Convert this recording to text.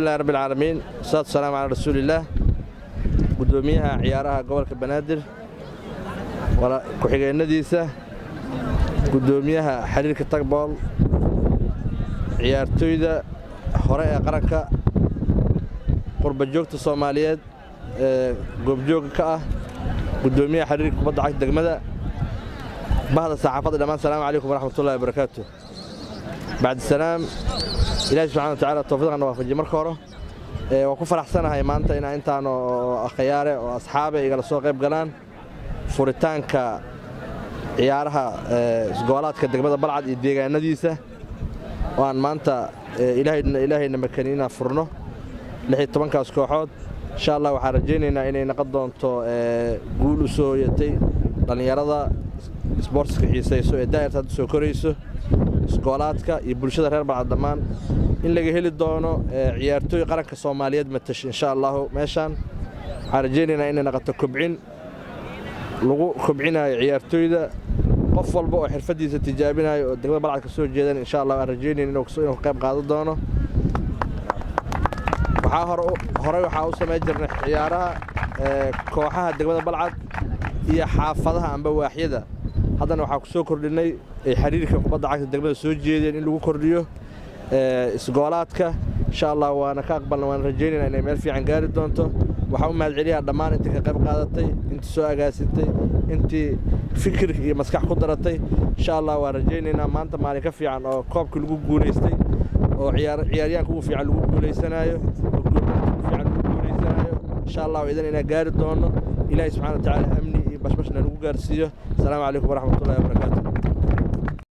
Alxamdulilah rabbi alcaalamiin, wasalaatu wasalaamu calaa rasuuliillaah. Guddoomiyaha ciyaaraha gobolka Banaadir, ku-xigeennadiisa, guddoomiyaha xiriirka teqball, ciyaartooyda hore ee qaranka, qurba joogta Soomaaliyeed ee goobjoogga ka ah, guddoomiyaha xiriirka kubadda cagta degmada, bahda saxaafadda dhammaan, salaamu calaykum waraxmatullahi wabarakaatu. Bacdi salaam, Ilahi subxana wa tacala tawfiiqana waafajiye. Marka hore waan ku faraxsanahay maanta inaa intaan oo akhyaare oo asxaabe igala soo qayb galaan furitaanka ciyaaraha isgoolaadka degmada Balcad iyo deegaanadiisa, oo aan maanta Ilaahayna makani inaan furno 16-kaas kooxood. Insha Allah waxaan rajaynaynaa inay noqon doonto guul u soo hoyatay dhallinyarada isboortiska xiisayso ee daa'irta hadda soo korayso, iskoolaadka iyo bulshada reer Balcad dhammaan, in laga heli doono ciyaartooy qaranka Soomaaliyeed matasha insha Allahu. Meeshaan waxaan rajaynaynaa inay noqoto kobcin lagu kobcinayo ciyaartooyda, qof walba oo xirfadiisa tijaabinayo oo degmada Balcad ka soo jeedan. Insha Allah aan rajaynayna inuu ka qayb qaadan doono. Waxaa hore horey waxaa u samayn jirnay ciyaaraha kooxaha degmada Balcad iyo xaafadaha amba waaxyada. Haddana waxaa ku soo kordhinay ay xiriirka kubadda cagta degmada soo jeedeen in lagu kordhiyo isgoolaadka. Insha Allah waana ka aqbalna, waana rajaynayna inay meel fiican gaari doonto. Waxaan u mahad celiyaa dhammaan intii ka qayb qaadatay, intii soo agaasintay, intii fikir iyo maskax ku daratay. Insha Allah waan rajaynaynaa maanta maalin ka fiican oo koobkii lagu guulaystay, oo ciyaaryahanka ugu fiican lagu guulaysanaayo, oo goolka ugu fiican lagu guulaysanaayo. Insha Allah idan inaan gaari doono. Ilaahay subxana wa tacaala amni iyo bashbashna lagu gaarsiiyo. Asalaamu calaykum waraxmatullahi wabarakaatu.